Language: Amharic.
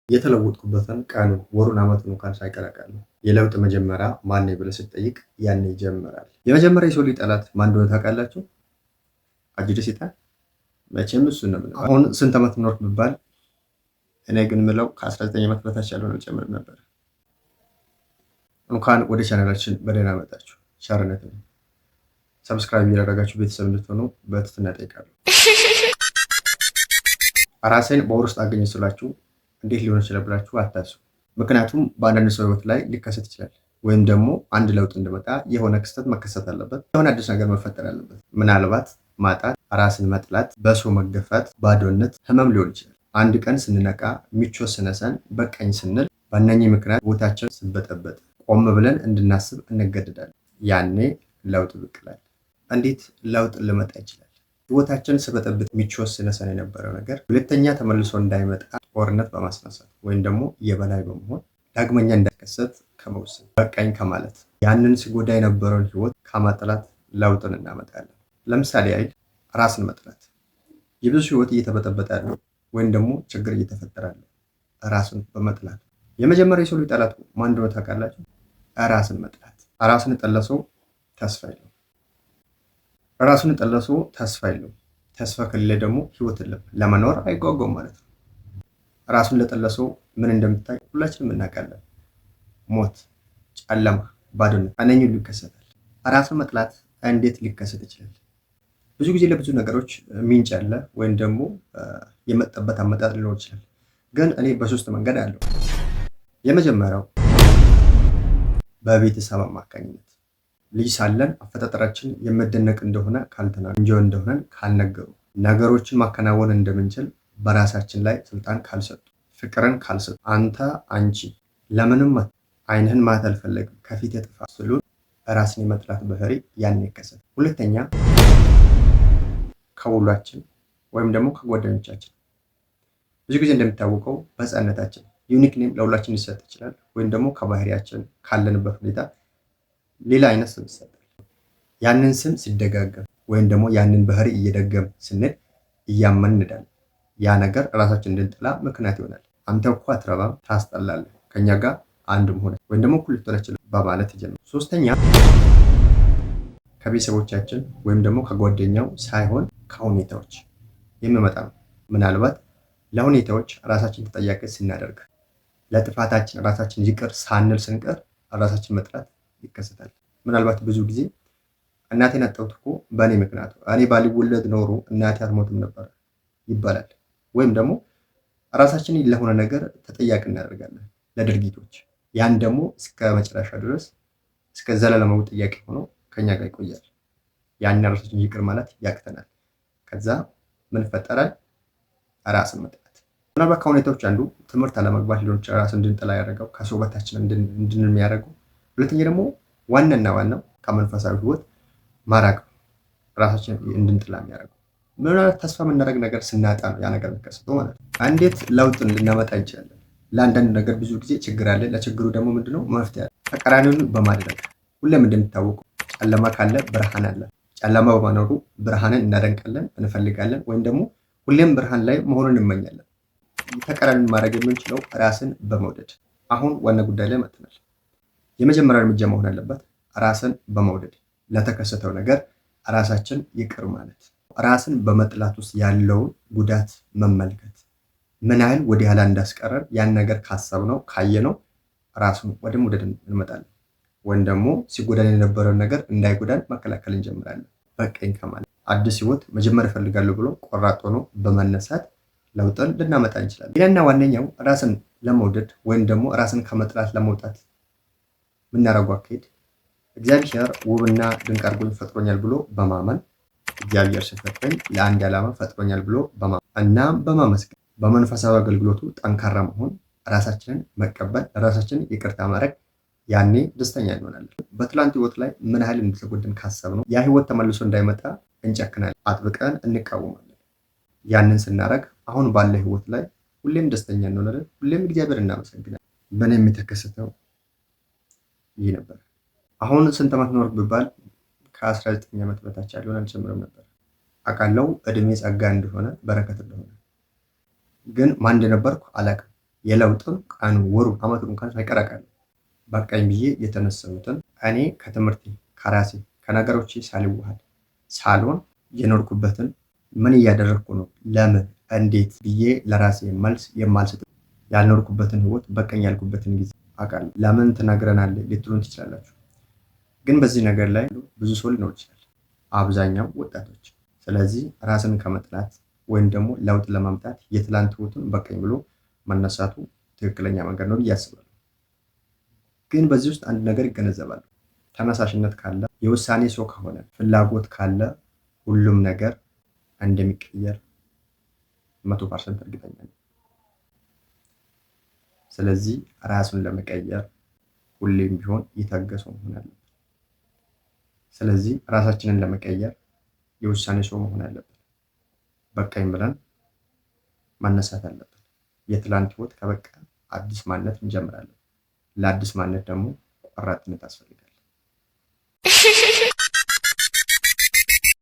የተለወጥኩበትን ቀኑን፣ ወሩን፣ ዓመቱን እንኳን ሳይቀር አውቃለሁ። የለውጥ መጀመሪያ ማን ብለህ ስትጠይቅ ያኔ ይጀምራል። የመጀመሪያ የሰው ልጅ ጠላት ማን እንደሆነ ታውቃላችሁ? አጅሬ ሰይጣን። መቼም እሱን ነው የምለው። አሁን ስንት ዓመት ኖርክ ብባል እኔ ግን ምለው ከ19 ዓመት በታች ያለውን አልጨምርም ነበር። እንኳን ወደ ቻናላችን በደህና መጣችሁ። ቸርነት ነው። Subscribe እያደረጋችሁ ቤተሰብ እንድትሆኑ በትህትና እጠይቃለሁ። ራሴን በወር ውስጥ አገኘ ስላችሁ እንዴት ሊሆን ይችላል ብላችሁ አታስቡ። ምክንያቱም በአንዳንድ ሰው ህይወት ላይ ሊከሰት ይችላል። ወይም ደግሞ አንድ ለውጥ እንዲመጣ የሆነ ክስተት መከሰት አለበት። የሆነ አዲስ ነገር መፈጠር አለበት። ምናልባት ማጣት፣ ራስን መጥላት፣ በሰው መገፋት፣ ባዶነት፣ ህመም ሊሆን ይችላል። አንድ ቀን ስንነቃ ምቾት ስነሳን በቃኝ ስንል በእነኚህ ምክንያት ቦታችን ስበጠበጥ ቆም ብለን እንድናስብ እንገደዳለን። ያኔ ለውጥ ብቅ ይላል። እንዴት ለውጥ ሊመጣ ይችላል? ህይወታችን ስበጠብጥ ምቾት ስነሳን የነበረው ነገር ሁለተኛ ተመልሶ እንዳይመጣ ጦርነት በማስነሳት ወይም ደግሞ የበላይ በመሆን ዳግመኛ እንዳይከሰት ከመውሰን በቃኝ ከማለት ያንን ሲጎዳ የነበረውን ህይወት ከመጥላት ለውጥን እናመጣለን። ለምሳሌ አይል ራስን መጥላት የብዙ ህይወት እየተበጠበጠ ያለው ወይም ደግሞ ችግር እየተፈጠረ ያለው ራስን በመጥላት። የመጀመሪያ የሰው ልጅ ጠላት ማን እንደሆነ ታውቃላችሁ? ራስን መጥላት። ራስን የጠላ ሰው ተስፋ የለውም። ራሱን የጠላ ሰው ተስፋ የለውም። ተስፋ ከሌለ ደግሞ ህይወት የለም፣ ለመኖር አይጓጓም ማለት ነው። ራሱን ለጠላ ሰው ምን እንደምታይ ሁላችንም እናውቃለን። ሞት፣ ጨለማ፣ ባዶነት እነኚህ ሁሉ ይከሰታል። ራስን መጥላት እንዴት ሊከሰት ይችላል? ብዙ ጊዜ ለብዙ ነገሮች ምንጭ አለ ወይም ደግሞ የመጣበት አመጣጥ ሊኖር ይችላል። ግን እኔ በሶስት መንገድ አለው። የመጀመሪያው በቤተሰብ አማካኝነት ልጅ ሳለን አፈጣጠራችን የመደነቅ እንደሆነ ካልተናገሩ፣ እንጆ እንደሆነን ካልነገሩ፣ ነገሮችን ማከናወን እንደምንችል በራሳችን ላይ ስልጣን ካልሰጡ፣ ፍቅርን ካልሰጡ፣ አንተ አንቺ ለምንም አይንህን ማየት አልፈለግም ከፊት የጥፋ ስሉን ራስን የመጥላት ባህሪ ያን ይከሰታል። ሁለተኛ ከውሏችን ወይም ደግሞ ከጓደኞቻችን ብዙ ጊዜ እንደሚታወቀው በህፃንነታችን unique name ለሁላችን ሊሰጥ ይችላል። ወይም ደግሞ ከባህሪያችን ካለንበት ሁኔታ ሌላ አይነት ስም ይሰጣል። ያንን ስም ሲደጋገም ወይም ደግሞ ያንን ባህሪ እየደገም ስንል እያመን እንዳለን ያ ነገር ራሳችን እንድንጠላ ምክንያት ይሆናል። አንተ እኮ አትረባም፣ ታስጠላለህ፣ ከኛ ጋር አንድ መሆን ወይም ደግሞ እኩል ልትሆን በማለት ይጀምራል። ሶስተኛ ከቤተሰቦቻችን ወይም ደግሞ ከጓደኛው ሳይሆን ከሁኔታዎች የሚመጣ ነው። ምናልባት ለሁኔታዎች ራሳችን ተጠያቂ ስናደርግ፣ ለጥፋታችን ራሳችን ይቅር ሳንል ስንቀር ራሳችን መጥላት ይከሰታል። ምናልባት ብዙ ጊዜ እናቴን አጣሁት እኮ በእኔ ምክንያት፣ እኔ ባልወለድ ኖሮ እናቴ አትሞትም ነበር ይባላል። ወይም ደግሞ ራሳችንን ለሆነ ነገር ተጠያቂ እናደርጋለን ለድርጊቶች። ያን ደግሞ እስከ መጨረሻ ድረስ እስከ ዘላለማዊ ጥያቄ ሆኖ ከኛ ጋር ይቆያል። ያን ራሳችን ይቅር ማለት ያቅተናል። ከዛ ምን ይፈጠራል? ራስን መጥላት። ምናልባት ከሁኔታዎች አንዱ ትምህርት አለመግባት ሊሆን ይችላል፣ ራስን እንድንጠላ ያደረገው ከሰው በታችን እንድንል የሚያደርገው። ሁለተኛ ደግሞ ዋናና ዋናው ከመንፈሳዊ ሕይወት ማራቅ ራሳችን እንድንጥላ የሚያደርገው ምናልባት ተስፋ የምናደርግ ነገር ስናጣ ነው ያ ነገር የሚከሰተው ማለት ነው። እንዴት ለውጥን ልናመጣ እንችላለን? ለአንዳንድ ነገር ብዙ ጊዜ ችግር አለ። ለችግሩ ደግሞ ምንድነው መፍትሄ አለ። ተቃራኒውን በማድረግ ሁሌም እንደሚታወቀው ጨለማ ካለ ብርሃን አለ። ጨለማ በመኖሩ ብርሃንን እናደንቃለን፣ እንፈልጋለን፣ ወይም ደግሞ ሁሌም ብርሃን ላይ መሆኑን እንመኛለን። ተቃራኒውን ማድረግ የምንችለው ራስን በመውደድ። አሁን ዋና ጉዳይ ላይ መጥተናል። የመጀመሪያ እርምጃ መሆን ያለበት ራስን በመውደድ ለተከሰተው ነገር ራሳችን ይቅር ማለት፣ ራስን በመጥላት ውስጥ ያለውን ጉዳት መመልከት፣ ምን ያህል ወደ ኋላ እንዳስቀረን ያን ነገር ካሰብነው ካየነው ራሱን ወደ መውደድ እንመጣለን። ወይም ደግሞ ሲጎዳን የነበረውን ነገር እንዳይጎዳን መከላከል እንጀምራለን። በቃኝ ከማለት አዲስ ህይወት መጀመር እፈልጋለሁ ብሎ ቆራጥ ሆኖ በመነሳት ለውጥን ልናመጣ እንችላለን። ሌላና ዋነኛው ራስን ለመውደድ ወይም ደግሞ ራስን ከመጥላት ለመውጣት የምናደርገው አካሄድ እግዚአብሔር ውብና ድንቅ አድርጎኝ ፈጥሮኛል ብሎ በማመን፣ እግዚአብሔር ሲፈጥረኝ ለአንድ ዓላማ ፈጥሮኛል ብሎ በማመን እና በማመስገን በመንፈሳዊ አገልግሎቱ ጠንካራ መሆን፣ ራሳችንን መቀበል፣ ራሳችንን ይቅርታ ማድረግ ያኔ ደስተኛ እንሆናለን። በትላንት ህይወት ላይ ምን ያህል እንደተጎድን ካሰብነው ያ ህይወት ተመልሶ እንዳይመጣ እንጨክናለን፣ አጥብቀን እንቃወማለን። ያንን ስናደርግ አሁን ባለ ህይወት ላይ ሁሌም ደስተኛ እንሆናለን፣ ሁሌም እግዚአብሔር እናመሰግናለን። በእኔም የተከሰተው ይህ ነበር። አሁን ስንት ዓመት ኖርክ ብባል ከ19 ዓመት በታች ያለውን አልጨምርም ነበር። አውቃለሁ እድሜ ጸጋ እንደሆነ በረከት እንደሆነ፣ ግን ማን እንደነበርኩ አላውቅም። የለውጥን ቀኑ፣ ወሩን፣ አመቱን እንኳን ሳይቀር አውቃለሁ። በቃኝ ብዬ የተነሳሁትን እኔ ከትምህርቴ፣ ከራሴ፣ ከነገሮቼ ሳልዋሃድ ሳልሆን የኖርኩበትን ምን እያደረግኩ ነው፣ ለምን፣ እንዴት ብዬ ለራሴ መልስ የማልሰጥ ያልኖርኩበትን ህይወት በቃኝ ያልኩበትን ጊዜ አውቃለሁ። ለምን ትነግረናለህ ልትሉን ትችላላችሁ። ግን በዚህ ነገር ላይ ብዙ ሰው ሊኖር ይችላል፣ አብዛኛው ወጣቶች። ስለዚህ ራስን ከመጥላት ወይም ደግሞ ለውጥ ለማምጣት የትላንት ህይወቱን በቃኝ ብሎ መነሳቱ ትክክለኛ መንገድ ነው ብዬ አስባለሁ። ግን በዚህ ውስጥ አንድ ነገር ይገነዘባሉ። ተነሳሽነት ካለ፣ የውሳኔ ሰው ከሆነ፣ ፍላጎት ካለ ሁሉም ነገር እንደሚቀየር 100% እርግጠኛ ነኝ። ስለዚህ ራሱን ለመቀየር ሁሌም ቢሆን የታገሰ መሆን አለበት። ስለዚህ ራሳችንን ለመቀየር የውሳኔ ሰው መሆን አለብን። በቃኝ ብለን መነሳት አለብን። የትላንት ህይወት ከበቃ አዲስ ማንነት እንጀምራለን። ለአዲስ ማንነት ደግሞ ቆራጥነት ያስፈልጋል።